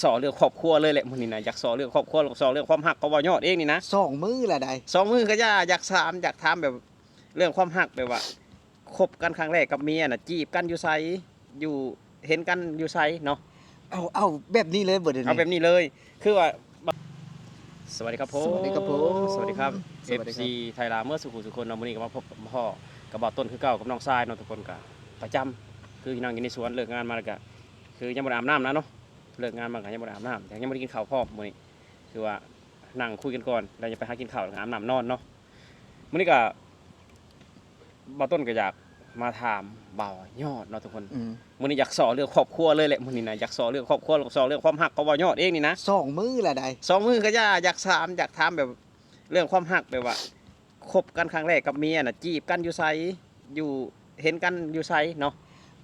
ເວົ້າເລື່ອງຄອບຄົວເລີຍແຫຼະມື້ນີ້ນະ, ຢາກເວົ້າເລື່ອງຄອບຄົວ ເວົ້າເລື່ອງຄວາມຮັກຂອງບ່າວຍອດເອງນີ້ນະ. ສອງມື້ລະໃດ໋ ສອງມື້ກໍຢ່າ ຢາກຖາມ ຢາກຖາມແບບເລື່ອງຄວາມຮັກ ແບບວ່າຄົບກັນຄັ້ງແລກກັບເມຍນະ ຈີບກັນຢູ່ໃສ ຢູ່ ເຫັນກັນຢູ່ໃສເນາະ? ເອົາ ເອົາແບບນີ້ເລີຍບໍ່ດຽວນີ້? ເອົາແບບນີ້ເລີຍ ຄືວ່າ ສະຫວັດດີຄັບຜົມ ສະຫວັດດີຄັບຜົມ ສະຫວັດດີຄັບ ສະຫວັດດີຄັບ ເອັຟຊີ ໄທລາວເໝິດສູ່ຜູ້ສູ່ຄົນເນາະ. ມື້ນີ້ກໍມາພົບມາພໍ້ກັບບ່າວຕົ້ນຄືເກົ່າກັບນ້ອງຊາຍເນາະ ທຸກຄົນກໍປະຈຳ ຄືນັ່ງຢູ່ໃນສວນ ເລີກງານມາແລ້ວກໍ ຄືຍັງບໍ່ໄດ້ອາບນ້ຳນະເນາະ ເລີກງານມາກໍຍັງບໍ່ໄດ້ອາບນ້ຳ ຍັງບໍ່ໄດ້ກິນເຂົ້າພ້ອມມື້ນີ້ ຄືວ່ານັ່ງຄຸຍກັນກ່ອນ ແລ້ວຈະໄປຫາກິນເຂົ້າ ແລ້ວກໍອາບນ້ຳນອນເນາະ. ມື້ນີ້ກໍ ບ່າວຕົ້ນກໍຢາກມາຖາມບ່າວຍອດເນາະທຸກຄົນ. ອືມ ມື້ນີ້ຢາກເວົ້າເລື່ອງຄອບຄົວເລີຍແຫຼະ ມື້ນີ້ນະ ຢາກເວົ້າເລື່ອງຄອບຄົວ ເວົ້າເລື່ອງຄວາມຮັກຂອງບ່າວຍອດເອງນີ້ນະ. ສອງມື້ລະໃດ໋ ສອງມື້ກໍຢ່າ ຢາກຖາມ ຢາກຖາມແບບເລື່ອງຄວາມຮັກ ແບບວ່າຄົບກັນຄັ້ງແລກກັບເມຍນະ ຈີບກັນຢູ່ໃສ ຢູ່ ເຫັນກັນຢູ່ໃສເນາະ?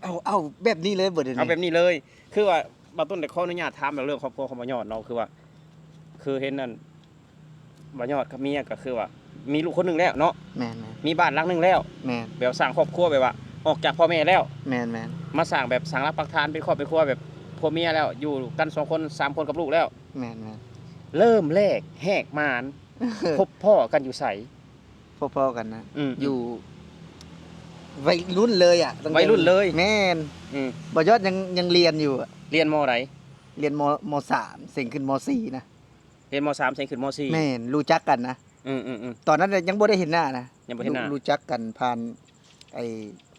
ເອົາ ເອົາແບບນີ້ເລີຍບໍ່ດຽວນີ້? ເອົາແບບນີ້ເລີຍ ຄືວ່າ ບ່າວຕົ້ນໄດ້ຂໍອະນຸຍາດຖາມແບບເລື່ອງຄອບຄົວຂອງບ່າວຍອດເນາະ ຄືວ່າ ຄືເຫັນອັນ ບ່າວຍອດກັບເມຍກໍຄືວ່າ ມີລູກຄົນໜຶ່ງແລ້ວເນາະ. ແມ່ນໆ ມີບ້ານຫຼັງໜຶ່ງແລ້ວ. ແມ່ນ ແບບວ່າສ້າງຄອບຄົວ ແບບວ່າອອກຈາກພໍ່ແມ່ແລ້ວ. ແມ່ນໆ ມາສ້າງແບບສ້າງຫຼັກປັກຖານເປັນຄອບເປັນຄົວ ແບບຜົວເມຍແລ້ວ ຢູ່ກັນສອງຄົນສາມຄົນກັບລູກແລ້ວ. ແມ່ນໆ ເລີ່ມແລກແຫກໝານ ພົບພໍ້ກັນຢູ່ໃສ? ພໍ້ໆກັນນະ ອືມໆ ຢູ່ໄວລຸ້ນເລີຍອະ ຕັ້ງແຕ່ໄວລຸ້ນເລີຍ. ແມ່ນ ອືມ ບ່າວຍອດຍັງ ຍັງຮຽນຢູ່ອະ. ຮຽນ ມໍ ໃດ? ຮຽນ ມໍ ມໍສາມ ເສັງຂຶ້ນ ມໍສີ່ ນະ. ຮຽນ ມໍສາມ ເສັງຂຶ້ນ ມໍສີ່. ແມ່ນ ຮູ້ຈັກກັນນະ. ອືມໆໆ ຕອນນັ້ນຍັງບໍ່ໄດ້ເຫັນໜ້ານະ ຍັງບໍ່ເຫັນໜ້າ ຮູ້ ຮູ້ຈັກກັນຜ່ານໄອ້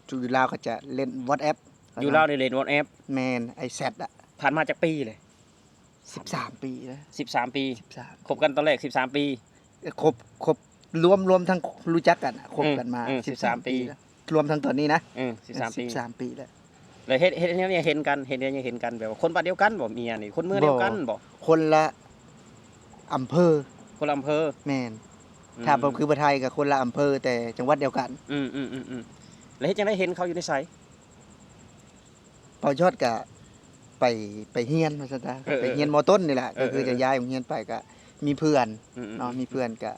ຢູ່ລາວເຂົາຈະຫຼິ້ນ WhatsApp ຢູ່ລາວນີ້ຫຼິ້ນ WhatsApp. ແມ່ນ ໄອ້ແຊັດອະ. ຜ່ານມາຈັກປີເລີຍ? ສິບສາມປີແລ້ວ. ສິບສາມປີ ສິບສາມ ຄົບກັນຕອນແລກສິບສາມປີ. ເອີ ຄົບ ຄົບລວມ ລວມທັງຮູ້ຈັກກັນນະ ຄົບກັນມາ ເອີ ເອີ ສິບສາມ ສິບສາມປີ ປີແລ້ວ ລວມທັງຕອນນີ້ນະ. ເອີ ສິບສາມ ເອີ ສິບສາມປີ ປີແລ້ວ. ແລ້ວເຮັດ ເຮັດຫຍັງເຫັນກັນ ເຮັດຫຍັງເຫັນກັນ ແບບວ່າຄົນບ້ານດຽວກັນບໍ່? ເມຍນີ້ຄົນເມືອງດຽວກັນບໍ່? ບໍ່ ຄົນລະອຳເພີ. ຄົນລະອຳເພີ? ແມ່ນ ອືມ ຖ້າບໍ່ຄືປະໄທກໍຄົນລະອຳເພີ ແຕ່ຈັງຫວັດດຽວກັນ. ອືມໆໆໆ ແລ້ວເຮັດຈັ່ງໃດເຫັນເຂົາຢູ່ໃນໃສ? ບ່າວຍອດກະໄປ ໄປຮຽນວ່າຊັ້ນຊະ ເອີໆໆ ໄປຮຽນ ມໍ ຕົ້ນນີ້ແຫຼະ ເອີໆໆ ກໍຄືຈະຍ້າຍໂຮງຮຽນໄປ ກະມີເພື່ອນ ອືມໆໆ ເນາະ ມີເພື່ອນກະ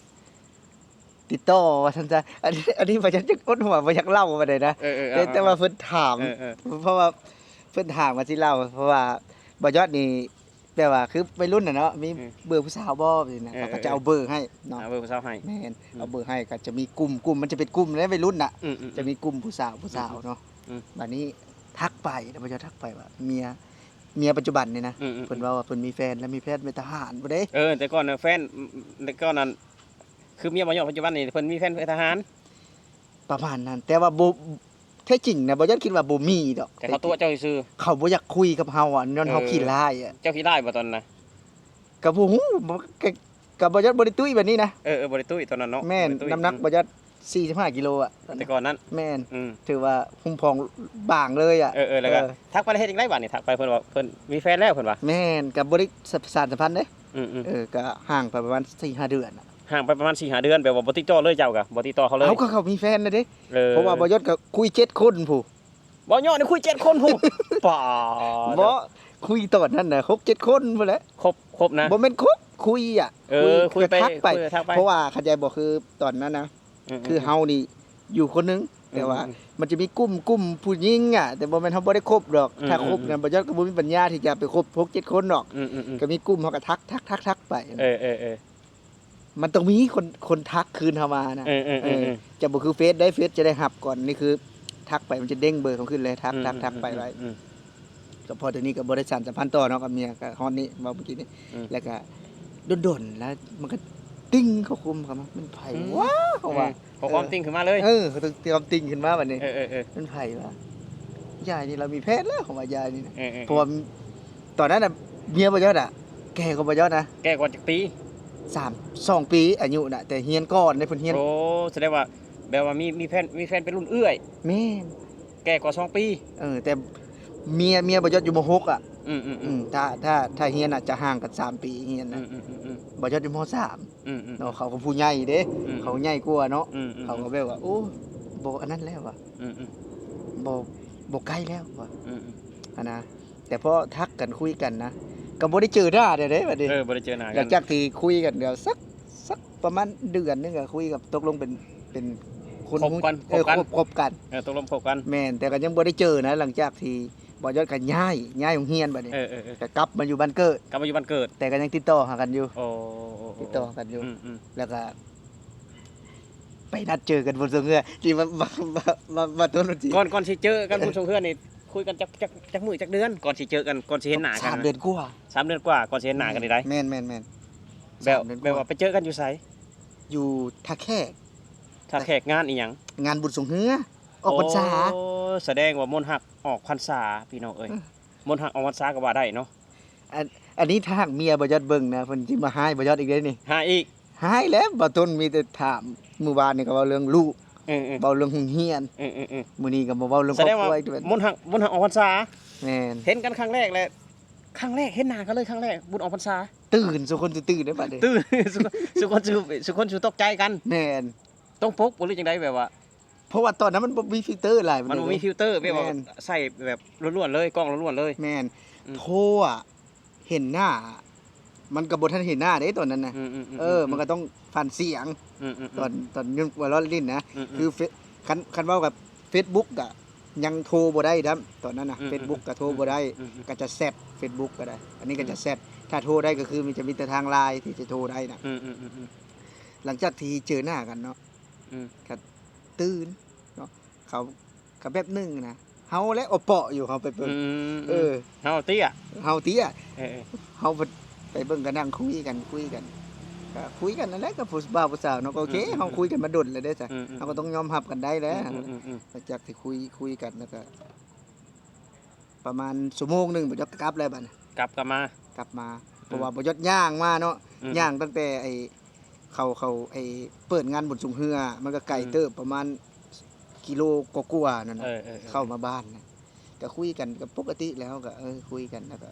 ຕິດຕໍ່ວ່າຊັ້ນຊະ. ອັນນີ້ ອັນນີ້ບ່າວຍອດຈັກອົດຫົວ ບໍ່ຢາກເລົ່າປານໃດນະ ເອີໆໆ ແຕ່ ແຕ່ວ່າເພິ່ນຖາມ ເອີໆ ເພາະວ່າເພິ່ນຖາມກໍຊິເລົ່າ ເພາະວ່າບ່າວຍອດນີ້ ແບບວ່າຄືໄວລຸ້ນນະເນາະ ມີ ອືມ ເບີຜູ້ສາວບໍ່ ແບບນີ້ນະ ເອີໆໆ ເຂົາກໍຈະເອົາເບີໃຫ້ເນາະ ເອົາເບີຜູ້ສາວໃຫ້. ແມ່ນ ອືມ ເອົາເບີໃຫ້ ກໍຈະມີກຸ່ມ ກຸ່ມມັນຈະເປັນກຸ່ມໃນໄວລຸ້ນນະ ອືມໆໆ ຈະມີກຸ່ມຜູ້ສາວ ຜູ້ສາວເນາະ. ອືມ ບາດນີ້ທັກໄປ ແລ້ວເພິ່ນຈະທັກໄປວ່າເມຍ ເມຍປັດຈຸບັນນີ້ນະ ອືມໆໆ ເພິ່ນເວົ້າວ່າເພິ່ນມີແຟນ ແລ້ວມີແຟນເປັນທະຫານພຸ້ນເດ້. ເອີ ແຕ່ກ່ອນນະແຟນ ແຕ່ກ່ອນນັ້ນ ຄືເມຍບ່າວຍອດປັດຈຸບັນນີ້ ເພິ່ນມີແຟນເປັນທະຫານ ປະມານນັ້ນ ແຕ່ວ່າບໍ່ ແທ້ຈິງນະ ບ່າວຍອດຄິດວ່າບໍ່ມີດອກ ແຕ່ເຂົາຕົວະເຈົ້າຊື່ໆ ເຂົາບໍ່ຢາກຄຸຍກັບເຮົາອະ ຍ້ອນເຮົາ ເອີ ຂີ້ລ້າຍອະ. ເຈົ້າຂີ້ລ້າຍບໍ່ຕອນນັ້ນນະ? ກໍບໍ່ຮູ້ ກໍ ກໍບ່າວຍອດບໍ່ໄດ້ຕຸ້ຍປານນີ້ນະ. ເອີໆ ບໍ່ໄດ້ຕຸ້ຍຕອນນັ້ນເນາະ. ແມ່ນ ບໍ່ໄດ້ຕຸ້ຍ ນ້ຳໜັກ ອືມ ບ່າວຍອດ ສີ່ສິບຫ້າກິໂລອະ ແຕ່ກ່ອນນັ້ນ. ແມ່ນ ອືມ ຖືວ່າຫຸ້ມພອງບາງເລີຍອະ. ເອີໆ ແລ້ວກໍ ເອີ ທັກໄປແລ້ວເຮັດຈັ່ງໃດບາດນີ້? ທັກໄປເພິ່ນວ່າເພິ່ນມີແຟນແລ້ວເພິ່ນວ່າ. ແມ່ນ ກໍບໍ່ໄດ້ສະ ສານສຳພັນເດ້. ອືມໆ ເອີ ກໍຫ່າງໄປປະມານສີ່ຫ້າເດືອນອະ. ຫ່າງໄປປະມານສີ່ຫ້າເດືອນ ແບບວ່າບໍ່ຕິດຕໍ່ເລີຍ ເຈົ້າກໍບໍ່ຕິດຕໍ່ເຂົາເລີຍ? ເອົາ ກໍເຂົາມີແຟນແລ້ວເດ້. ເອີ ເພາະວ່າບ່າວຍອດກໍຄຸຍເຈັດຄົນພຸ້ນ. ບ່າວຍອດນີ້ຄຸຍເຈັດຄົນພຸ້ນ. ປ້າ ບໍ່ ຄຸຍຕອນນັ້ນນະ ຫົກເຈັດຄົນພຸ້ນແຫຼະ. ຄົບ ຄົບນະ? ບໍ່ແມ່ນຄົບ ຄຸຍອະ. ເອີ ຄຸຍ ຄຸຍໄປ ກໍທັກໄປ ເອີ ທັກໄປ ເພາະວ່າເຂົ້າໃຈບໍ່ ຄືຕອນນັ້ນນະ ອືມໆ ຄືເຮົານີ້ຢູ່ຄົນໜຶ່ງ ອືມໆ ແຕ່ວ່າມັນຈະມີກຸ່ມ ກຸ່ມຜູ້ຍິງອະ ແຕ່ບໍ່ແມ່ນເຮົາບໍ່ໄດ້ຄົບດອກ. ອືມໆ ຖ້າຄົບນະ ອືມໆ ບ່າວຍອດກໍບໍ່ມີປັນຍາທີ່ຈະໄປຄົບຫົກເຈັດຄົນດອກ. ອືມໆໆ ກໍມີກຸ່ມ ເຮົາກໍທັກໆໆໄປ. ເອີໆໆ ມັນຕ້ອງມີຄົນ ຄົນທັກຄືນເຮົາມານະ. ເອີໆໆໆ ເອີ ຈະບໍ່ຄືເຟສໄດ໋ ເຟສຈະໄດ້ຮັບກ່ອນ ນີ້ຄືທັກໄປ ມັນຈະເດ້ງເບີເຮົາຂຶ້ນເລີຍ ທັກ ອືມໆໆໆ ທັກໆໄປໄວ້. ອືມ ກໍພໍເທົ່ານີ້ກໍບໍ່ໄດ້ສານສຳພັນຕໍ່ເນາະກັບເມຍ ກໍຮອດນີ້ ເວົ້າເມື່ອກີ້ນີ້. ອືມ ແລ້ວກໍດົນໆ ແລ້ວມັນກໍຕິ່ງເຂົ້າຄຸມເຂົ້າມາ ແມ່ນໃຜ ອືມ ວະ ເຂົາວ່າ. ອືມ ຂໍ້ຄວາມຕິ່ງຂຶ້ນມາເລີຍ. ເອີ ເຂົາຕ້ອງ ຕ້ອງຕິ່ງຂຶ້ນມາບັດນີ້. ເອີໆໆ ແມ່ນໃຜວະ? ຍາຍນີ້ລາວມີແຟນແລ້ວ ເຂົາວ່າ ຍາຍນີ້ນະ. ເອີໆໆ ເພາະວ່າຕອນນັ້ນນະ ເມຍບ່າວຍອດອະ ແກ່ກວ່າບ່າວຍອດນະ. ແກ່ກວ່າຈັກປີ? ສາມ ສອງປີອາຍຸນະ ແຕ່ຮຽນກ່ອນເດ້ ເພິ່ນຮຽນ. ໂອ້ ສະແດງວ່າ ແບບວ່າມີ ມີແຟນ ມີແຟນເປັນລຸ້ນເອື້ອຍ. ແມ່ນ ແກ່ກວ່າສອງປີ. ເອີ ແຕ່ເມຍ ເມຍບ່າວຍອດຢູ່ ມໍຫົກ ອະ. ອືມໆໆ ອືມ ຖ້າ ຖ້າ ຖ້າຮຽນອາດຈະຫ່າງກັນສາມປີຮຽນນະ. ອືມໆໆໆ ບ່າວຍອດຢູ່ ມໍສາມ ອືມໆ ເນາະ ເຂົາກໍຜູ້ໃຫຍ່ເດ້. ອືມ ເຂົາໃຫຍ່ກວ່າເນາະ. ອືມໆໆ ເຂົາກໍແບບວ່າ ໂອ້ ບໍ່ອັນນັ້ນແລ້ວວະ. ອືມໆ ບໍ່ ບໍ່ໃກ້ແລ້ວວະ. ອືມໆ ຫັ້ນນະ ແຕ່ພໍທັກກັນຄຸຍກັນນະ ກໍບໍ່ໄດ້ເຈີໜ້າເດ້ບັດນີ້. ເອີ ບໍ່ໄດ້ເຈີໜ້າກັນ. ຫຼັງຈາກທີ່ຄຸຍກັນແລ້ວ ສັກ ສັກປະມານເດືອນໜຶ່ງກໍຄຸຍກັບ ຕົກລົງເປັນ ເປັນຄົນ ຄົບກັນ ເອີ ຄົບກັນ ຄົບ ຄົບກັນ. ເອີ ຕົກລົງຄົບກັນ. ແມ່ນ ແຕ່ກໍຍັງບໍ່ໄດ້ເຈີນະ ຫຼັງຈາກທີ່ ບໍ່ຢອດກໍຍ້າຍ ຍ້າຍໂຮງຮຽນບັດນີ້ ເອີໆໆ ກໍກັບມາຢູ່ບ້ານເກີດ ກັບມາຢູ່ບ້ານເກີດ ແຕ່ກໍຍັງຕິດຕໍ່ຫາກັນຢູ່ ໂອ້ ໂອ້ ໂອ້ ຕິດຕໍ່ຫາກັນຢູ່ ອືມໆ ແລ້ວກໍໄປນັດເຈີກັນບຸນຊ່ວງເຮືອ ທີ່ວ່າ ວ່າ ວ່າ ວ່າ ວ່າຕົ້ນ ກ່ອນ ກ່ອນຊິເຈີກັນບຸນຊ່ວງເຮືອນີ້ ຄຸຍກັນຈັກ ຈັກ ຈັກມື້ຈັກເດືອນ ກ່ອນຊິເຈີກັນ ກ່ອນຊິເຫັນໜ້າກັນ? ສາມເດືອນກວ່າ ສາມເດືອນກວ່າ ກ່ອນຊິເຫັນໜ້າກັນນີ້ໄດ໋ ແມ່ນໆໆ ແບບ ສາມເດືອນກວ່າ ແບບວ່າໄປເຈີກັນຢູ່ໃສ? ຢູ່ທ່າແຂກ ທ່າແຂກ ງານອີ່ຫຍັງ? ງານບຸນຊ່ວງເຮືອ ອອກພັນສາ ໂອ້ ສະແດງວ່າມົນຮັກອອກພັນສາ ພີ່ນ້ອງເອີຍ ເອີ ມົນຮັກອອກພັນສາກໍວ່າໄດ້ເນາະ ອັນ ອັນນີ້ຖ້າຫາກເມຍບໍ່ຢອດເບິ່ງນະ ເພິ່ນຊິມາຮ້າຍບໍ່ຢອດອີກເດ້ນີ້ ຮ້າຍອີກ ຮ້າຍແລ້ວ ບໍ່ຕົ້ນມີແຕ່ຖາມ ມື້ວານນີ້ກໍເວົ້າເລື່ອງລູກ ເອີໆ ເວົ້າເລື່ອງໂຮງຮຽນ ເອີໆ ມື້ນີ້ກໍມາເວົ້າເລື່ອງຄອບຄົວອີກ ສະແດງວ່າມົນຮັກ ມົນຮັກອອກພັນສາ ແມ່ນ ເຫັນກັນຄັ້ງແລກແຫຼະ ຄັ້ງແລກເຫັນໜ້າກັນເລີຍ ຄັ້ງແລກບຸນອອກພັນສາ ຕື່ນ ສູ່ຄົນຊິຕື່ນເດ້ບັດນີ້ ຕື່ນ ສູ່ ສູ່ຄົນຊິ ສູ່ຄົນຊິຕົກໃຈກັນ ແມ່ນ ຕ້ອງປົກບໍ່ ຫຼືຈັ່ງໃດ ແບບວ່າ ເພາະວ່າຕອນນັ້ນມັນບໍ່ມີຟິວເຕີຫຼາຍ ມັນບໍ່ມີຟິວເຕີ ແບບວ່າ ແມ່ນ ໃສ່ແບບລ້ວນໆເລີຍ ກ້ອງລ້ວນໆເລີຍ ແມ່ນ ອືມ ໂທອະ ເຫັນໜ້າ ມັນກໍບໍ່ທັນເຫັນໜ້າເດ້ຕອນນັ້ນນະ ອືມໆໆໆ ເອີ ມັນກໍຕ້ອງຜ່ານສຽງ ອືມໆໆ ຕອນ ຕອນຢູ່ວ່າລໍ້ຫຼິ້ນນະ ອືມໆ ຄືເຟ ຄັນ ຄັນເວົ້າກັບເຟສບຸກກະຍັງໂທບໍ່ໄດ້ນຳ ຕອນນັ້ນນະ ອືມໆ ເຟສບຸກກະໂທບໍ່ໄດ້ ອືມໆ ກະຈະແຊັດ ເຟສບຸກກະໄດ້ ອັນນີ້ກະຈະແຊັດ ອືມ ຖ້າໂທໄດ້ກໍຄືມີ ຈະມີແຕ່ທາງລາຍທີ່ຈະໂທໄດ້ນະ ອືມໆໆໆ ຫຼັງຈາກທີ່ເຈີໜ້າກັນເນາະ ອືມ ກໍຕື່ນເນາະ ເຂົາກໍແບບໜຶ່ງນະ ເຮົາແຫຼະເອາະເປາະຢູ່ ເຮົາໄປເບິ່ງ ອືມໆ ເອີ ເຮົາເຕ້ຍ ເຮົາເຕ້ຍ ເອີໆ ເຮົາໄປເບິ່ງກໍນັ່ງຄຸຍກັນ ຄຸຍກັນ ກໍຄຸຍກັນນັ້ນແຫຼະກັບຜູ້ບ່າວຜູ້ສາວເນາະ ກໍໂອເຄ ອືມໆໆ ເຮົາຄຸຍກັນມາດົນແລ້ວເດ້ຊະ ອືມໆໆ ເຮົາກໍຕ້ອງຍອມຮັບກັນໄດ້ແຫຼະ ອືມໆໆໆ ຫຼັງຈາກທີ່ຄຸຍ ຄຸຍກັນແລ້ວກໍ ປະມານຊົ່ວໂມງໜຶ່ງ ບໍ່ຢອດກໍກັບແລ້ວບັດນີ້ ກັບ ກັບມາ ກັບມາ ອືມ ເພາະວ່າບໍ່ຢອດຍ່າງມາເນາະ ອືມ ຍ່າງຕັ້ງແຕ່ໄອ້ ເຂົາ ເຂົາໄອ້ເປີດງານບຸນຊ່ວງເຮືອ ມັນກໍໄກ ອືມ ເຕີບ ປະມານກິໂລກວ່າໆນັ້ນນະ ເອີໆໆ ເຂົ້າມາບ້ານນະ ກໍຄຸຍກັນກໍປົກກະຕິແລ້ວ ເຮົາກໍ ເອີ ຄຸຍກັນ ແລ້ວກໍ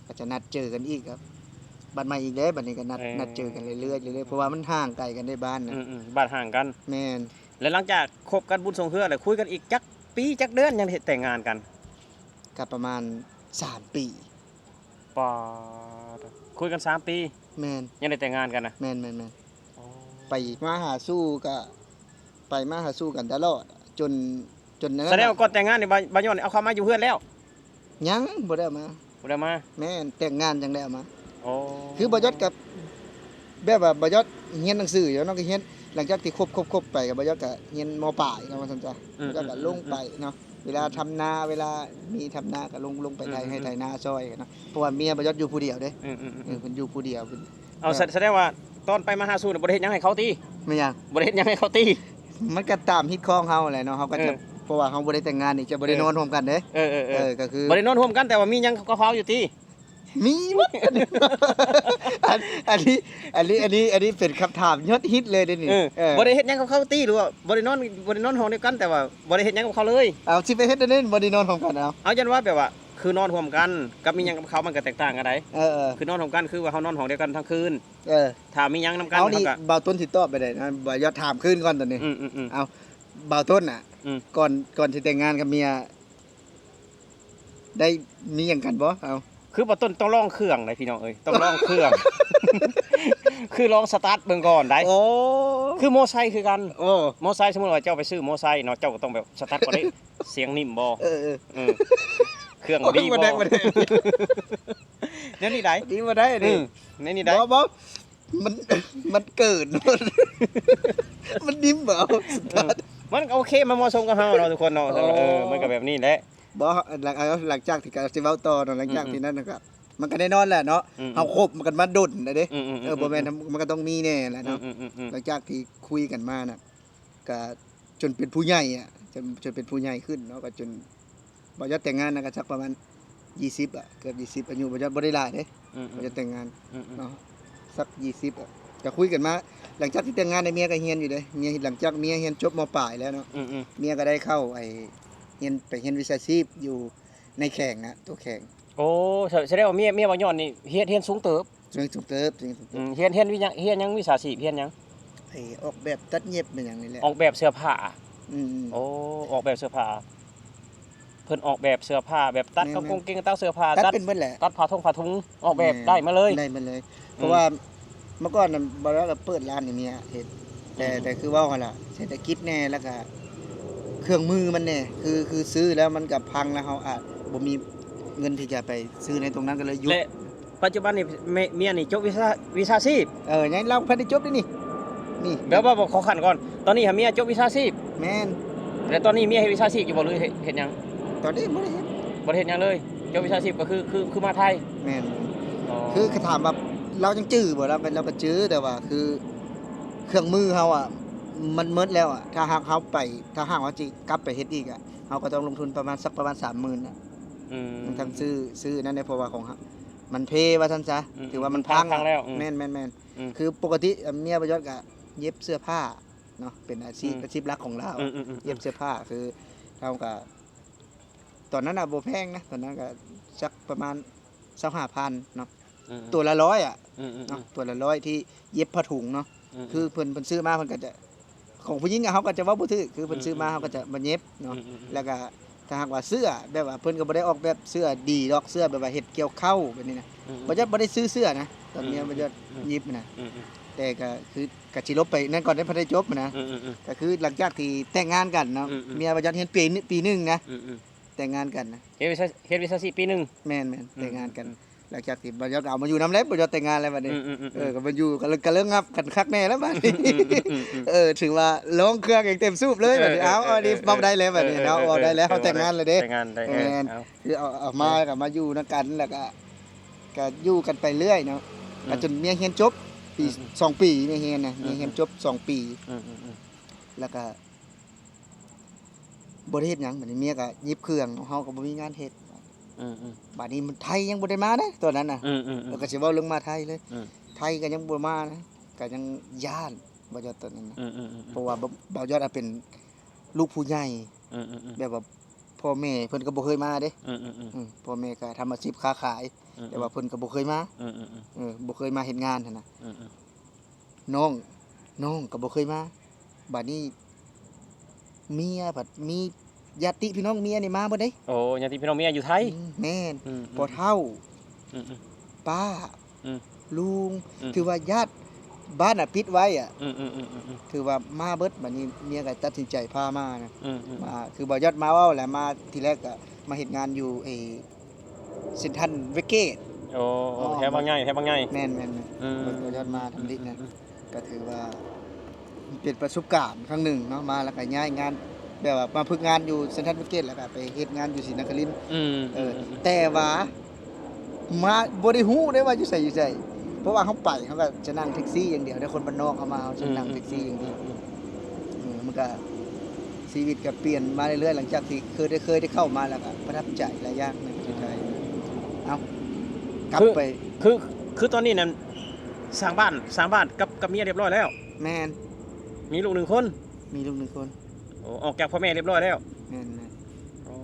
ກໍຈະນັດເຈີກັນອີກ ກໍບັດໃໝ່ອີກແລ້ວ ບັດນີ້ກໍນັດ ເອີ ນັດເຈີກັນເລື້ອຍໆ ເລື້ອຍໆ ເພາະວ່າມັນຫ່າງໄກກັນເດ້ ບ້ານນະ ອືມໆ ບ້ານຫ່າງກັນ ແມ່ນ ແລ້ວຫຼັງຈາກຄົບກັນບຸນຊ່ວງເຮືອແລ້ວ ຄຸຍກັນອີກຈັກປີຈັກເດືອນ ຍັງໄດ້ແຕ່ງງານກັນ? ກໍປະມານສາມປີ ປາດ ຄຸຍກັນສາມປີ ແມ່ນ ຍັງໄດ້ແຕ່ງງານກັນນະ? ແມ່ນໆໆ ອໍ ໄປມາຫາສູ່ກໍ ໄປມາຫາສູ່ກັນຕະຫຼອດ ຈົນ ຈົນນັ້ນ ສະແດງວ່າກ່ອນແຕ່ງງານນີ້ ບ່າວ ບ່າວຍ້ອນເອົາເຂົ້າມາຢູ່ເຮືອນແລ້ວ? ຍັງ ບໍ່ໄດ້ເອົາມາ ບໍ່ໄດ້ເອົາມາ ແມ່ນ ແຕ່ງງານຈັ່ງໄດ້ເອົາມາ ອໍ ຄືບ່າວຍອດກັບ ແບບວ່າບ່າວຍອດຮຽນໜັງສືຢູ່ເນາະ ກໍຮຽນ ຫຼັງຈາກທີ່ຄົບ ຄົບ ຄົບໄປກໍບ່າວຍອດກໍຮຽນ ມ.ປາຍເນາະ ວ່າຊັ້ນຊະ ອືມໆໆໆ ແລ້ວກໍລົງໄປເນາະ ເວລາ ອືມໆໆ ທຳນາ ເວລາມີທຳນາກໍລົງ ລົງໄປໄຖ ອືມໆໆໆ ໄຮ່ໄຖນາຊ່ອຍເນາະ ເພາະວ່າເມຍບ່າວຍອດຢູ່ຜູ້ດຽວເດ້ ອືມໆໆໆ ເອີ ເພິ່ນຢູ່ຜູ້ດຽວ ເອົາ ເອີ ສະ ສະແດງວ່າຕອນໄປມາຫາສູ່ນີ້ບໍ່ໄດ້ເຮັດຫຍັງໃຫ້ເຂົາຕິ? ແມ່ນຫຍັງ? ບໍ່ໄດ້ເຮັດຫຍັງໃຫ້ເຂົາຕິ? ມັນກໍຕາມຮີດຄອງເຮົາແຫຼະເນາະ ເຮົາກໍຈະ ເອີ ເພາະວ່າເຮົາບໍ່ໄດ້ແຕ່ງງານນີ້ ຈະບໍ່ໄດ້ ເອີ ນອນຮ່ວມກັນເດ້ ເອີໆໆ ເອີ ກໍຄື ບໍ່ໄດ້ນອນຮ່ວມກັນ ແຕ່ວ່າມີຫຍັງກັບເຂົາຢູ່ຕິ? ມີໝົດ ອັນ ອັນນີ້ ອັນນີ້ ອັນນີ້ ອັນນີ້ເປັນຄຳຖາມຍອດຮິດເລີຍເດ້ນີ້ ເອີ ເອີ ບໍ່ໄດ້ເຮັດຫຍັງກັບເຂົາຕິ ຫຼືວ່າບໍ່ໄດ້ນອນ ບໍ່ໄດ້ນອນຫ້ອງດຽວກັນ ແຕ່ວ່າບໍ່ໄດ້ເຮັດຫຍັງກັບເຂົາເລີຍ? ເອົາ ຊິໄປເຮັດແນວໃດ ບໍ່ໄດ້ນອນຮ່ວມກັນ ເອົາ ເອົາ ຢ້ານວ່າແບບວ່າ ຄືນອນຮ່ວມກັນກັບມີຫຍັງກັບເຂົາ ມັນກໍແຕກຕ່າງກັນໃດ ເອີໆ ຄືນອນຮ່ວມກັນ ຄືວ່າເຮົານອນຫ້ອງດຽວກັນທັງຄືນ ເອີ ຖ້າມີຫຍັງນຳກັນ ເອົາ ເຮົາກໍ ນີ້ບ່າວຕົ້ນຊິຕອບໄປໄດ້ນະ ບ່າວຢາກຖາມຄືນກ່ອນຕອນນີ້ ອືມໆໆ ເອົາ ບ່າວຕົ້ນນະ ອືມ ກ່ອນ ກ່ອນຊິແຕ່ງງານກັບເມຍ ໄດ້ມີຫຍັງກັນບໍ່? ເອົາ ຄືບໍ່ຕ້ອງ ຕ້ອງລອງເຄື່ອງໃດ໋ພີ່ນ້ອງເອີຍ ຕ້ອງລອງເຄື່ອງ ຄືລອງສະຕາດເບິ່ງກ່ອນໃດ໋ ໂອ້ ຄືມໍໄຊຄືກັນ ໂອ້ ມໍໄຊ ສົມມຸດວ່າເຈົ້າໄປຊື້ມໍໄຊເນາະ ເຈົ້າກໍຕ້ອງແບບສະຕາດກ່ອນເດ້ ສຽງນິ້ມບໍ່ ເອີໆ ເອີ ເຄື່ອງດີບໍ່ ໂອ້ຍ ບໍ່ໄດ້ ບໍ່ໄດ້ ແນວນີ້ໃດ໋ ນີ້ບໍ່ໄດ້ ອືມ ນີ້ ແນວນີ້ໃດ໋ ບໍ່ ບໍ່ ມັນ ມັນເກີນ ມັນນິ້ມບໍ່ ເອີ ມັນກໍໂອເຄ ມັນເໝາະສົມກັບເຮົາເນາະ ທຸກຄົນເນາະ ໂອ້ ເອີ ມັນກໍແບບນີ້ແຫຼະ ບໍ່ ຫຼັງ ເອົາ ຫຼັງຈາກທີ່ ກໍຊິເວົ້າຕໍ່ເນາະ ຫຼັງຈາກ ອືມໆ ທີ່ນັ້ນນະ ກໍ ມັນກໍແນ່ນອນແຫຼະເນາະ ອືມໆ ເຮົາຄົບກັນມາດົນແລ້ວເດ້ ອືມໆໆໆ ເອີ ບໍ່ແມ່ນ ມັນກໍຕ້ອງມີແນ່ແຫຼະເນາະ ອືມໆໆໆ ຫຼັງຈາກທີ່ຄຸຍກັນມານະ ກະຈົນເປັນຜູ້ໃຫຍ່ອະ ຈົນ ຈົນເປັນຜູ້ໃຫຍ່ຂຶ້ນເນາະ ກະຈົນບ່າວຍອດແຕ່ງງານນະ ກະສັກປະມານຊາວ ອາຍຸຊາວ ອາຍຸບໍ່ ບໍ່ໄດ້ຫຼາຍເດ້ ອືມໆ ບ່າວຍອດແຕ່ງງານ ອືມໆ ເນາະ ສັກຊາວ ອາຍຸຊາວ ອະ ກະຄຸຍກັນມາ ຫຼັງຈາກທີ່ແຕ່ງງານໄດ້ ເມຍກະຮຽນຢູ່ເດ້ ເມຍ ຫຼັງຈາກເມຍຮຽນຈົບ ມ.ປາຍ ແລ້ວເນາະ ອືມໆ ເມຍກະໄດ້ເຂົ້າໄອ້ ຮຽນ ໄປຮຽນວິຊາຊີບຢູ່ໃນແຂວງນະ ຕົວແຂວງ ໂອ້ ສະ ສະແດງວ່າເມຍ ເມຍບ່າວຍອດນີ້ຮຽນ ຮຽນສູງເຕີບ ຮຽນສູງເຕີບ ຮຽນສູງເຕີບ ອືມ ຮຽນ ຮຽນວິ ຮຽນຫຍັງ ວິຊາຊີບ ຮຽນຫຍັງ? ໄອ້ອອກແບບຕັດເຢັບແມ່ນຫຍັງນີ້ແຫຼະ ອອກແບບເສື້ອຜ້າ ອືມໆ ໂອ້ ອອກແບບເສື້ອຜ້າ ເພິ່ນອອກແບບເສື້ອຜ້າ ແບບຕັດ ແມ່ນໆ ກາງກົງເກງ ຕັດເສື້ອຜ້າ ຕັດ ຕັດເປັນເບິດແຫຼະ ຕັດຜ້າທົ່ງຜ້າທຸງ ອອກແບບ ແມ່ນ ໄດ້ໝົດເລີຍ ໄດ້ໝົດເລີຍ ອືມ ເພາະວ່າເມື່ອກ່ອນນະ ບ່າວຍອດກະເປີດຮ້ານໃຫ້ເມຍເຮັດ ແຕ່ ອືມ ແຕ່ຄືເວົ້າຫັ້ນລະ ເສດຖະກິດແດ່ ແລ້ວກະເຄື່ອງມືມັນແດ່ ຄື ຄືຊື້ແລ້ວມັນກະພັງ ແລ້ວເຮົາອາດ ບໍ່ມີເງິນທີ່ຈະໄປຊື້ໃນຕົງນັ້ນ ກໍເລີຍຢຸດ. ແລະ ປັດຈຸບັນນີ້ ເມຍ ເມຍນີ້ຈົບວິຊາ ວິຊາຊີບ? ເອີ ຍັງ ລາວບໍ່ທັນໄດ້ຈົບເດ້ນີ້ ນີ້ ແບບວ່າບໍ່ເຂົ້າຂັ້ນກ່ອນ. ຕອນນີ້ຫາເມຍຈົບວິຊາຊີບ? ແມ່ນ. ແລະ ຕອນນີ້ເມຍເຮັດວິຊາຊີບຢູ່ບໍ່ ຫຼືເຮັດ ເຮັດຫຍັງ? ຕອນນີ້ບໍ່ໄດ້ເຮັດ ບໍ່ໄດ້ເຮັດຫຍັງເລີຍ. ຈົບວິຊາຊີບກໍຄື ຄື ຄືມາໄທ? ແມ່ນ. ອໍ ຄື ຄືຖາມວ່າລາວຍັງຈື່ບໍ່? ລາວກໍ ລາວກໍຈື່ ແຕ່ວ່າຄືເຄື່ອງມືເຮົາອະ ມັນໝົດແລ້ວອະ. ຖ້າຫາກເຮົາໄປ ຖ້າຫາກວ່າຊິກັບໄປເຮັດອີກອະ ເຮົາກໍຕ້ອງລົງທຶນປະມານ ສັກປະມານສາມໝື່ນນະ. ອືມ ທັງຊື້ ຊື້ນັ້ນແຫຼະ ເພາະວ່າຂອງເຮົາມັນເພວ່າຊັ້ນຊະ. ອືມ ຖືວ່າມັນພັງ ພັງແລ້ວ. ອືມ ແມ່ນໆໆ. ອືມ ຄືປົກກະຕິ ອາ ເມຍບ່າວຍອດກະເຢັບເສື້ອຜ້າເນາະ ເປັນອາຊີບ ອືມ ອາຊີບຫຼັກຂອງລາວ. ອືມໆໆໆ. ເຢັບເສື້ອຜ້າ ຄືເຮົາກະ ຕອນນັ້ນນະບໍ່ແພງນະ ຕອນນັ້ນກະສັກປະມານຊາວຫ້າພັນເນາະ. ອືມໆ ຕົວລະຮ້ອຍອະ. ອືມໆໆ. ເນາະ ຕົວລະຮ້ອຍທີ່ເຢັບຜ້າຖົງເນາະ. ອືມໆ ຄືເພິ່ນ ເພິ່ນຊື້ມາ ເພິ່ນກໍຈະ ຂອງຜູ້ຍິງອະ ເຮົາກໍຈະເວົ້າບໍ່ຖືກ ຄືເພິ່ນ ອືມໆ ຊື້ມາ ເຮົາກໍຈະມາເຢັບເນາະ. ອືມໆໆ. ແລ້ວກໍຖ້າຫາກວ່າເສື້ອ ແບບວ່າເພິ່ນກໍບໍ່ໄດ້ອອກແບບເສື້ອດີດອກ ເສື້ອແບບວ່າເຮັດກ່ຽວເຂົ້າແບບນີ້ນະ. ອືມໆ ບ່າວຍອດບໍ່ໄດ້ຊື້ເສື້ອນະ ຕອນເມຍ ອືມໆ ບ່າວຍອດ ອືມໆ ຫຍິບນະ. ອືມໆ. ແຕ່ກໍຄື ກໍຊິລົບໄປນັ້ນກ່ອນເດ້ ພັນໄດ້ຈົບນະ. ອືມໆໆ. ກໍຄືຫຼັງຈາກທີ່ແຕ່ງງານກັນເນາະ. ອືມໆ. ເມຍບ່າວຍອດຮຽນປີ ປີໜຶ່ງນະ. ອືມໆ. ແຕ່ງງານກັນນະ. ເຮັດວິຊາ ເຮັດວິຊາຊີບປີໜຶ່ງ. ແມ່ນໆ. ອືມໆໆ. ແຕ່ງງານກັນ ຫຼັງຈາກທີ່ບ່າວຍອດກໍເອົາມາຢູ່ນຳແລ້ວ ບ່າວຍອດແຕ່ງງານແລ້ວບັດນີ້. ອືມໆໆ. ເອີ ກໍມາຢູ່ ກໍເລີຍ ກໍເລີຍງັບກັນຄັກແນ່ແລ້ວບັດນີ້. ອືມໆໆ. ເອີ ຖືວ່າລອງເຄື່ອງເອງເຕັມສູບເລີຍບັດນີ້. ເອີໆໆ. ເອົາ ເອົາ ອັນນີ້ເວົ້າໄດ້ແລ້ວບັດນີ້ເນາະ. ເອີໆໆ. ເວົ້າໄດ້ແລ້ວ ເຮົາແຕ່ງງານແລ້ວເດ້. ແຕ່ງງານໄດ້. ແມ່ນ. ເອົາ ຄືເອົາ ເອົາມາ ກໍມາຢູ່ນຳກັນ ແລ້ວກໍ ກໍຢູ່ກັນໄປເລື້ອຍເນາະ. ອືມ. ກໍຈົນເມຍຮຽນຈົບປີ ອືມໆ ສອງປີ ເມຍຮຽນນະ. ອືມໆ. ເມຍຮຽນຈົບສອງປີ. ອືມໆ. ແລ້ວກໍ ບໍ່ໄດ້ເຮັດຫຍັງ ບັດນີ້ເມຍກໍຫຍິບເຄື່ອງ ເຮົາກໍບໍ່ມີງານເຮັດ. ອືມໆ. ບັດນີ້ໄທຍັງບໍ່ໄດ້ມາເດ້ຕອນນັ້ນນະ. ອືມໆໆ. ແລ້ວກໍຊິເວົ້າເລື່ອງມາໄທເລີຍ. ອືມ. ໄທກໍຍັງບໍ່ມານະ ກໍຍັງຢ້ານບ່າວຍອດຕອນນັ້ນນະ. ອືມໆໆ. ເພາະວ່າ ບ່າວ ບ່າວຍອດອະເປັນລູກຜູ້ໃຫຍ່. ອືມໆໆ. ແບບວ່າພໍ່ແມ່ເພິ່ນກໍບໍ່ເຄີຍມາເດ້. ອືມໆໆ. ອືມ ພໍ່ແມ່ກໍທຳອາຊີບຄ້າຂາຍ. ອືມໆ. ແຕ່ວ່າເພິ່ນກໍບໍ່ເຄີຍມາ. ອືມໆໆ. ເອີ ບໍ່ເຄີຍມາເຮັດງານຫັ້ນນະ. ອືມໆ. ນ້ອງ ນ້ອງກໍບໍ່ເຄີຍມາ. ບາດນີ້ເມຍພັດມີຍາດຕິພີ່ນ້ອງເມຍນີ້ມາເບິດເດ້. ໂອ້ ຍາດຕິພີ່ນ້ອງເມຍຢູ່ໄທ. ອືມ ແມ່ນ. ອືມໆ. ພໍ່ເຖົ້າ ອືມໆ ປ້າ ອືມ ລຸງ ອືມ ຖືວ່າຍາດບ້ານນະປິດໄວ້ອະ. ອືມໆໆ. ຖືວ່າມາເບິດ. ບາດນີ້ເມຍກໍຕັດສິນໃຈພາມານະ. ອືມໆ. ມາ ຄືບ່າວຍອດມາເວົ້າແຫຼະ ມາທີແລກກໍມາເຮັດງານຢູ່ ເອ ເຊັນທຣັນເວສເກດ. ໂອ້ ອໍ ແຖວບາງໃຫຍ່ ແຖວບາງໃຫຍ່. ແມ່ນໆໆ. ອືມ ເພິ່ນກໍຍ້ອນມາທຳອິດນະ. ອືມໆໆ. ກໍຖືວ່າເປັນປະສົບການຄັ້ງໜຶ່ງເນາະ ມາແລ້ວກໍຍ້າຍງານ ແບບວ່າມາຝຶກງານຢູ່ເຊັນທຣັນເວສເກດ ແລ້ວກໍໄປເຮັດງານຢູ່ສີນະຄະລິນ. ອືມ ເອີ ອືມໆໆ. ແຕ່ວ່າມາບໍ່ໄດ້ຮູ້ເດ້ວ່າຢູ່ໃສ ຢູ່ໃສ ເພາະວ່າເຮົາໄປ ເຮົາກໍຈະນັ່ງແທັກຊີຢ່າງດຽວເດ້ ຄົນບ້ານນອກເຮົາມາ ເຮົາຈະນັ່ງແທັກຊີຢ່າງດຽວ. ອືມໆໆ. ເອີ ມັນກໍ ຊີວິດກໍປ່ຽນມາເລື້ອຍໆ ຫຼັງຈາກທີ່ເຄີຍໄດ້ ເຄີຍໄດ້ເຂົ້າມາ ແລ້ວກໍປະທັບໃຈຫຼາຍຢ່າງໃນປະເທດໄທ. ເອົ້າ ກັບໄປ ຄື ຄື ຄືຕອນນີ້ນັ້ນ ສ້າງບ້ານ ສ້າງບ້ານກັບ ກັບເມຍຮຽບຮ້ອຍແລ້ວ? ແມ່ນ. ມີລູກໜຶ່ງຄົນ? ມີລູກໜຶ່ງຄົນ. ໂອ້ ອອກຈາກພໍ່ແມ່ຮຽບຮ້ອຍແລ້ວ? ແມ່ນໆ. ໂອ້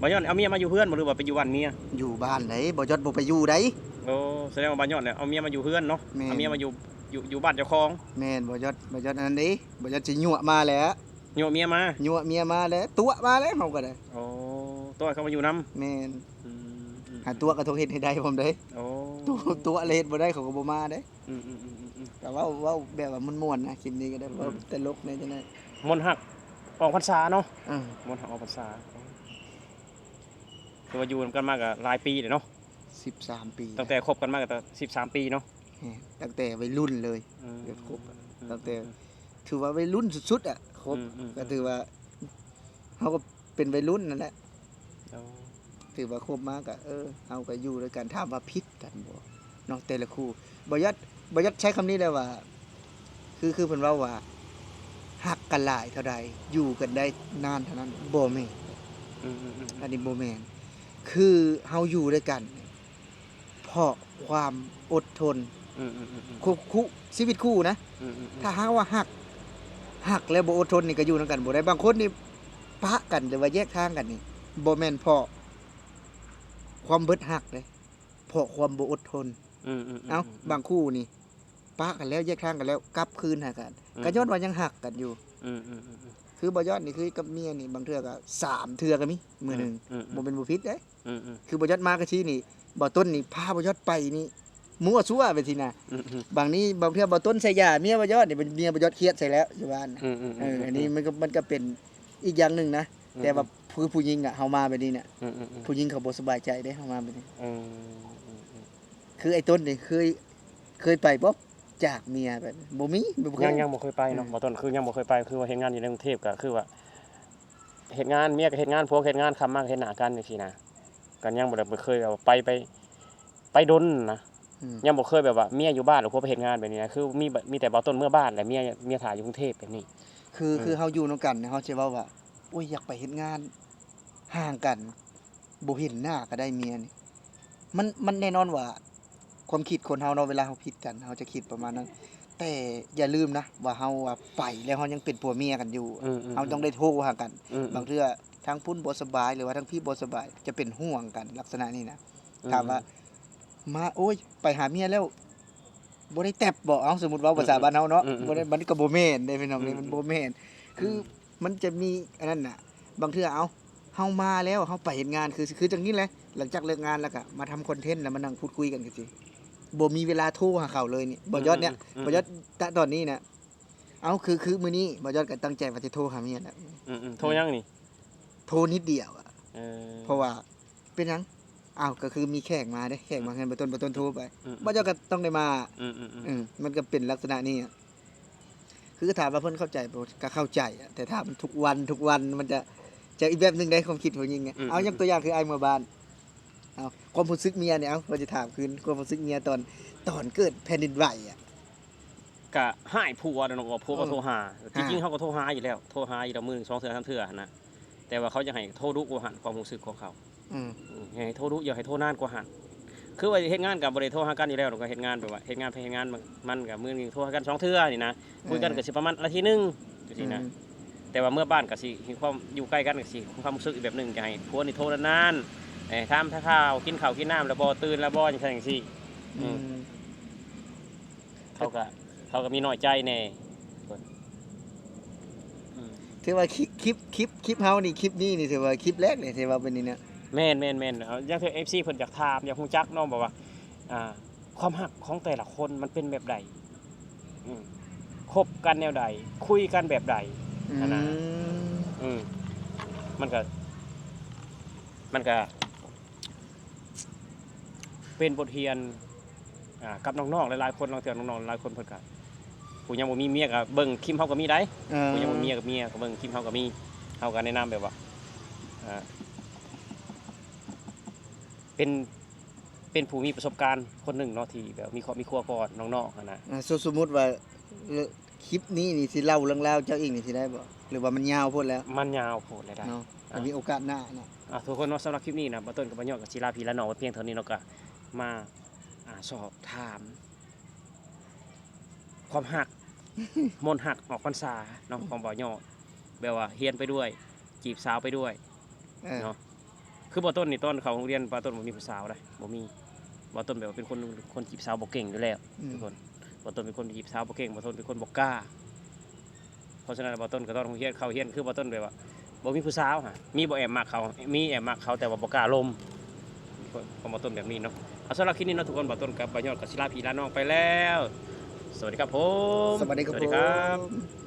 ບ່າວຍອດເອົາເມຍມາຢູ່ເຮືອນບໍ່ ຫຼືວ່າໄປຢູ່ບ້ານເມຍ? ຢູ່ບ້ານໃດ໋ ບ່າວຍອດບໍ່ໄປຢູ່ໃດ໋. ໂອ້ ສະແດງວ່າບ່າວຍອດເອົາເມຍມາຢູ່ເຮືອນເນາະ. ແມ່ນ. ເອົາເມຍມາຢູ່ ຢູ່ ຢູ່ບ້ານເຈົ້າຂອງ. ແມ່ນ ບ່າວຍອດ ບ່າວຍອດອັນນັ້ນເດ້ ບ່າວຍອດຊິຍົວະມາແຫຼະ. ຍົວະເມຍມາ? ຍົວະເມຍມາແຫຼະ ຕົວະມາແຫຼະ ເຮົາກໍໄດ້. ໂອ້ ຕົວະເຂົາມາຢູ່ນຳ. ແມ່ນ. ອືມ ຫາຕົວະກໍຕ້ອງເຮັດໃຫ້ໄດ້ພ້ອມເດ້. ໂອ້ ຕົວະ ຕົວະແລ້ວເຮັດບໍ່ໄດ້ ເຂົາກໍບໍ່ມາເດ້. ອືມໆໆໆ. ກໍເວົ້າ ເວົ້າແບບວ່າມ່ວນໆນະ ຄລິບນີ້ກໍໄດ້ ອືມ ເວົ້າຕະຫຼົກແດ່ຈັ່ງໃດ. ມົນຮັກອອກພັນສາເນາະ. ເອີ ມົນຮັກອອກພັນສາ ຄືວ່າຢູ່ນຳກັນມາກໍຫຼາຍປີແລ້ວເນາະ. ສິບສາມປີ. ຕັ້ງແຕ່ຄົບກັນມາກໍຕັ້ງສິບສາມປີເນາະ. ແມ່ນ ຕັ້ງແຕ່ໄວລຸ້ນເລີຍ. ອືມ ແບບຄົບ ອືມ ຕັ້ງແຕ່ ອືມ ຖືວ່າໄວລຸ້ນສຸດໆອະ ຄົບ ອືມໆໆ. ກໍຖືວ່າ ເຮົາກໍເປັນໄວລຸ້ນນັ້ນແຫຼະ. ໂອ້ ຖືວ່າຄົບມາກໍ ເອີ ເຮົາກໍຢູ່ດ້ວຍກັນ ຖາມວ່າຜິດກັນບໍ່ເນາະ ແຕ່ລະຄູ່. ບໍ່ຢາກ ບໍ່ຢາກໃຊ້ຄຳນີ້ແຫຼະວ່າ ຄື ຄືເພິ່ນເວົ້າວ່າ ຮັກກັນຫຼາຍເທົ່າໃດ ຢູ່ກັນໄດ້ນານເທົ່ານັ້ນ ບໍ່ແມ່ນ. ອືມໆໆ. ອັນນີ້ບໍ່ແມ່ນ. ຄືເຮົາຢູ່ດ້ວຍກັນ ເພາະຄວາມອົດທົນ. ອືມໆໆໆ. ຄູ່ ຄູ່ ຊີວິດຄູ່ນະ. ອືມໆໆ. ຖ້າຫາກວ່າຮັກ ຮັກແລ້ວບໍ່ອົດທົນນີ້ກໍຢູ່ນຳກັນບໍ່ໄດ້. ບາງຄົນນີ້ປະກັນ ຫຼືວ່າແຍກທາງກັນນີ້ ບໍ່ແມ່ນເພາະຄວາມເບິດຮັກເດ້ ເພາະຄວາມບໍ່ອົດທົນ. ອືມໆໆໆ. ເອົ້າ ບາງຄູ່ນີ້ປະກັນແລ້ວ ແຍກທາງກັນແລ້ວ ກັບຄືນຫາກັນ ອືມ ກໍຍ້ອນວ່າຍັງຮັກກັນຢູ່. ອືມໆໆໆ. ຄືບໍ່ຢອດນີ້ ຄືກັບເມຍນີ້ ບາງເທື່ອກໍສາມເທື່ອກໍມີມື້ໜຶ່ງ. ອືມໆໆ. ບໍ່ແມ່ນບໍ່ຜິດເດ້. ອືມໆ. ຄືບໍ່ຢອດມາກະຊີ້ນີ້ ບໍ່ຕົ້ນນີ້ພາບໍ່ຢອດໄປນີ້ ມົ້ວຊົ່ວໄປຊີ້ນະ. ອືມໆ. ບາງນີ້ ບາງເທື່ອບໍ່ຕົ້ນໃສ່ຢາເມຍບໍ່ຢອດນີ້ ເມຍບໍ່ຢອດຄຽດໃສ່ແລ້ວຢູ່ບ້ານ. ອືມໆໆ. ເອີ ອັນນີ້ມັນກໍ ມັນກໍເປັນອີກຢ່າງໜຶ່ງນະ. ອືມໆ. ແຕ່ວ່າ ຄືຜູ້ຍິງອະ ເຮົາມາແບບນີ້ນະ ອືມໆໆ ຜູ້ຍິງເຂົາບໍ່ສະບາຍໃຈເດ້ ເຮົາມາແບບນີ້. ອືມໆໆ ຄືໄອ້ຕົ້ນນີ້ເຄີຍ ເຄີຍໄປບໍ່ ຈາກເມຍແບບນີ້? ບໍ່ມີ ບໍ່ເຄີຍ ຍັງ ຍັງບໍ່ເຄີຍໄປເນາະ ອືມ ບ່າວຕົ້ນ ຄືຍັງບໍ່ເຄີຍໄປ ຄືວ່າເຮັດງານຢູ່ໃນກຸງເທບ ກໍຄືວ່າເຮັດງານ ເມຍກໍເຮັດງານ ຜົວກໍເຮັດງານ ຄ່ຳມາກໍເຫັນໜ້າກັນຈັ່ງຊີ້ນະ ກໍຍັງບໍ່ໄດ້ ບໍ່ເຄີຍແບບວ່າໄປ ໄປ ໄປດົນນະ ອືມ ຍັງບໍ່ເຄີຍແບບວ່າເມຍຢູ່ບ້ານ ແລ້ວຜົວໄປເຮັດງານແບບນີ້ນະ ຄືມີ ມີແຕ່ບ່າວຕົ້ນເມືອບ້ານ ແລ້ວເມຍ ເມຍຖ້າຢູ່ກຸງເທບແບບນີ້. ຄື ອືມ ຄືເຮົາຢູ່ນຳກັນ ເຮົາຊິເວົ້າວ່າ ໂອ້ຍ ຢາກໄປເຮັດງານຫ່າງກັນ ບໍ່ເຫັນໜ້າກໍໄດ້ເມຍນີ້ ມັນ ມັນແນ່ນອນວ່າ ຄວາມຄິດຄົນເຮົາເນາະ ເວລາເຮົາຜິດກັນ ເຮົາຈະຄິດປະມານນັ້ນ ແຕ່ຢ່າລືມນະວ່າເຮົາອະໄປແລ້ວ ເຮົາຍັງເປັນຜົວເມຍກັນຢູ່ ອືມໆໆ ເຮົາຕ້ອງໄດ້ໂທຫາກັນ ອືມໆ ບາງເທື່ອທາງພຸ້ນບໍ່ສະບາຍ ຫຼືວ່າທາງພີ້ບໍ່ສະບາຍ ຈະເປັນຫ່ວງກັນລັກສະນະນີ້ນະ ອືມ ຖາມວ່າ ມາ ໂອ້ຍ ໄປຫາເມຍແລ້ວ ບໍ່ໄດ້ແຕັບບໍ່? ເອົ້າ ສົມມຸດເວົ້າພາສາ ອືມໆ ບ້ານເຮົາເນາະ ອືມໆ ບໍ່ໄດ້ ມັນກໍບໍ່ແມ່ນເດ້ພີ່ນ້ອງ ອືມໆ ມັນບໍ່ແມ່ນ ອືມ ຄືມັນຈະມີອັນນັ້ນນະ ບາງເທື່ອ ເອົ້າ ເຮົາມາແລ້ວ ເຮົາໄປເຮັດງານ ຄື ຄືຈັ່ງນີ້ແຫຼະ ຫຼັງຈາກເລີກງານແລ້ວກະມາທຳຄອນເທັນ ແລ້ວມານັ່ງພູດຄຸຍກັນຈັ່ງຊີ້ ບໍ່ມີເວລາໂທຫາເຂົາເລີຍນີ້ ບໍ່ຍອດເນີ້ຍ ອືມໆ ບໍ່ຍອດ ຕະຕອນນີ້ນະ ເອົ້າ ຄື ຄືມື້ນີ້ບໍ່ຍອດກໍຕັ້ງໃຈວ່າຈະໂທຫາເມຍແຫຼະ ອືມໆ ໂທຫຍັງນີ້? ໂທນິດດຽວອະ ເອີ ເພາະວ່າ ເປັນຫຍັງ? ອ້າວ ກໍຄືມີແຂກມາເດ້ ແຂກມາເຮືອນບ່າວຕົ້ນ ບ່າວຕົ້ນໂທໄປ ອືມໆ ບ່າວເຈົ້າກໍຕ້ອງໄດ້ມາ ອືມໆໆ ອືມ ມັນກໍເປັນລັກສະນະນີ້ອະ ຄືຖາມວ່າເພິ່ນເຂົ້າໃຈບໍ່? ກໍເຂົ້າໃຈອະ ແຕ່ຖ້າມັນທຸກວັນ ທຸກວັນ ມັນຈະ ຈະອີກແບບໜຶ່ງເດ້ ຄວາມຄິດຜູ້ຍິງອະ ອືມໆໆ ເອົາ ຍົກຕົວຢ່າງຄືອ້າຍເມືອບ້ານ ເອົາ ຄວາມຮູ້ສຶກເມຍນີ້ ເອົາ ຂ້ອຍຊິຖາມຄືນ ຄວາມຮູ້ສຶກເມຍຕອນ ຕອນເກີດແຜ່ນດິນໄຫວອະ ກະຮ້າຍຜົວເນາະ ວ່າຜົວກໍ ເອີ ໂທຫາ ອ່າ ທີ່ຈິງເຮົາກໍໂທຫາຢູ່ແລ້ວ ໂທຫາຢູ່ແລ້ວ ມື້ໜຶ່ງສອງເທື່ອ ສາມເທື່ອຫັ້ນນະ ແຕ່ວ່າເຂົາຢາກໃຫ້ໂທດຸກວ່າຫັ້ນ ຄວາມຮູ້ສຶກຂອງເຂົາ ອືມ ອືມ ຢາກໃຫ້ໂທດຸ ຢ່າໃຫ້ໂທນານກວ່າຫັ້ນ ຄືວ່າເຮັດງານກໍບໍ່ໄດ້ໂທຫາກັນຢູ່ແລ້ວ ກໍເຮັດງານແບບວ່າ ເຮັດງານໃຜເຮັດງານມັນ ມັນກໍມື້ໜຶ່ງໂທຫາກັນສອງເທື່ອນີ້ນະ ເອີ ຄຸຍກັນກໍຊິປະມານອາທິດໜຶ່ງຈັ່ງຊີ້ນະ ອືມ ແຕ່ວ່າເມືອບ້ານກໍຊິມີຄວາມ ຢູ່ໃກ້ກັນກໍຊິມີຄວາມຮູ້ສຶກອີກແບບໜຶ່ງ ຢາກໃຫ້ຜົວນີ້ໂທນານໆ ເອີ ຖາມຂ່າວ ກິນເຂົ້າກິນນ້ຳແລ້ວບໍ່ ຕື່ນແລ້ວບໍ່ ຈັ່ງຊັ້ນຈັ່ງຊີ້ ອືມ ອືມ ເຂົາກໍ ເຂົາກໍມີນ້ອຍໃຈແດ່ ອືມ ຖືວ່າຄລິບ ຄລິບ ຄລິບ ຄລິບເຮົານີ້ ຄລິບນີ້ນີ້ ຖືວ່າຄລິບແລກເລີຍ ທີ່ວ່າເປັນນີ້ນະ ແມ່ນໆໆ ເອົາ ຢ່າງເທື່ອ ເອັຟຊີ ເພິ່ນຢາກຖາມ ຢາກຮູ້ຈັກເນາະ ແບບວ່າ ອ່າ ຄວາມຮັກຂອງແຕ່ລະຄົນມັນເປັນແບບໃດ? ອືມ ຄົບກັນແນວໃດ? ຄຸຍກັນແບບໃດ? ອືມ ຫັ້ນນະ ອືມ ມັນກະ ມັນກະ ເປັນບົດຮຽນ ອ່າ ກັບນ້ອງໆຫຼາຍໆຄົນ ລາງເທື່ອນ້ອງໆຫຼາຍຄົນເພິ່ນກະ ຜູ້ຍັງບໍ່ມີເມຍກະເບິ່ງຄລິບເຮົາກະມີໃດ໋ ເອີ ຜູ້ຍັງບໍ່ມີເມຍກະ ເມຍກະເບິ່ງຄລິບເຮົາກະມີ ເຮົາກະແນະນຳແບບວ່າ ອ່າ ເປັນ ເປັນຜູ້ມີປະສົບການຄົນໜຶ່ງເນາະ ທີ່ແບບມີຄອບມີຄົວກ່ອນ ນ້ອງໆຫັ້ນນະ ອ່າ ສົມ ສົມມຸດວ່າ ເອີ ຄລິບນີ້ນີ້ຊິເລົ່າເລື່ອງລາວເຈົ້າອີກນີ້ຊິໄດ້ບໍ່ ຫຼືວ່າມັນຍາວໂພດແລ້ວ? ມັນຍາວໂພດແລ້ວໄດ໋ ເນາະ ອືມ ມີໂອກາດໜ້າເນາະ ອ່າ ທຸກຄົນເນາະ ສຳລັບຄລິບນີ້ນະ ບ່າວຕົ້ນກັບບ່າວຍອດກໍສິລາພີ່ລານ້ອງໄວ້ພຽງເທົ່ານີ້ເນາະ ກໍມາ ອ່າ ສອບຖາມຄວາມຮັກ ມົນຮັກອອກພັນສາເນາະ ຂອງບ່າວຍອດ ແບບວ່າຮຽນໄປດ້ວຍ ຈີບສາວໄປດ້ວຍ ເອີ ເນາະ ຄືບ່າວຕົ້ນນີ້ ຕອນເຂົ້າໂຮງຮຽນ ບ່າວຕົ້ນບໍ່ມີຜູ້ສາວໃດ໋ ບໍ່ມີ ບ່າວຕົ້ນແບບວ່າເປັນຄົນ ຄົນຈີບສາວບໍ່ເກັ່ງຢູ່ແລ້ວ ອືມ ທຸກຄົນ ບ່າວຕົ້ນເປັນຄົນຈີບສາວບໍ່ເກັ່ງ ບ່າວຕົ້ນເປັນຄົນບໍ່ກ້າ ເພາະສະນັ້ນ ບ່າວຕົ້ນກໍຕອນໂຮງຮຽນ ເຂົ້າຮຽນ ຄືບ່າວຕົ້ນແບບວ່າບໍ່ມີຜູ້ສາວຫະ ມີບໍ່ແອບມັກເຂົາ ມີແອບມັກເຂົາ ແຕ່ວ່າບໍ່ກ້າລົມ ຂອງບ່າວຕົ້ນແບບນີ້ເນາະ ເອົາ ສຳລັບຄລິບນີ້ເນາະ ທຸກຄົນ ບ່າວຕົ້ນກັບບ່າວຍອດກໍສິລາພີ່ລານ້ອງໄປແລ້ວ ສະຫວັດດີຄັບຜົມ ສະຫວັດດີຄັບ ສະຫວັດດີຄັບ ຜົມ.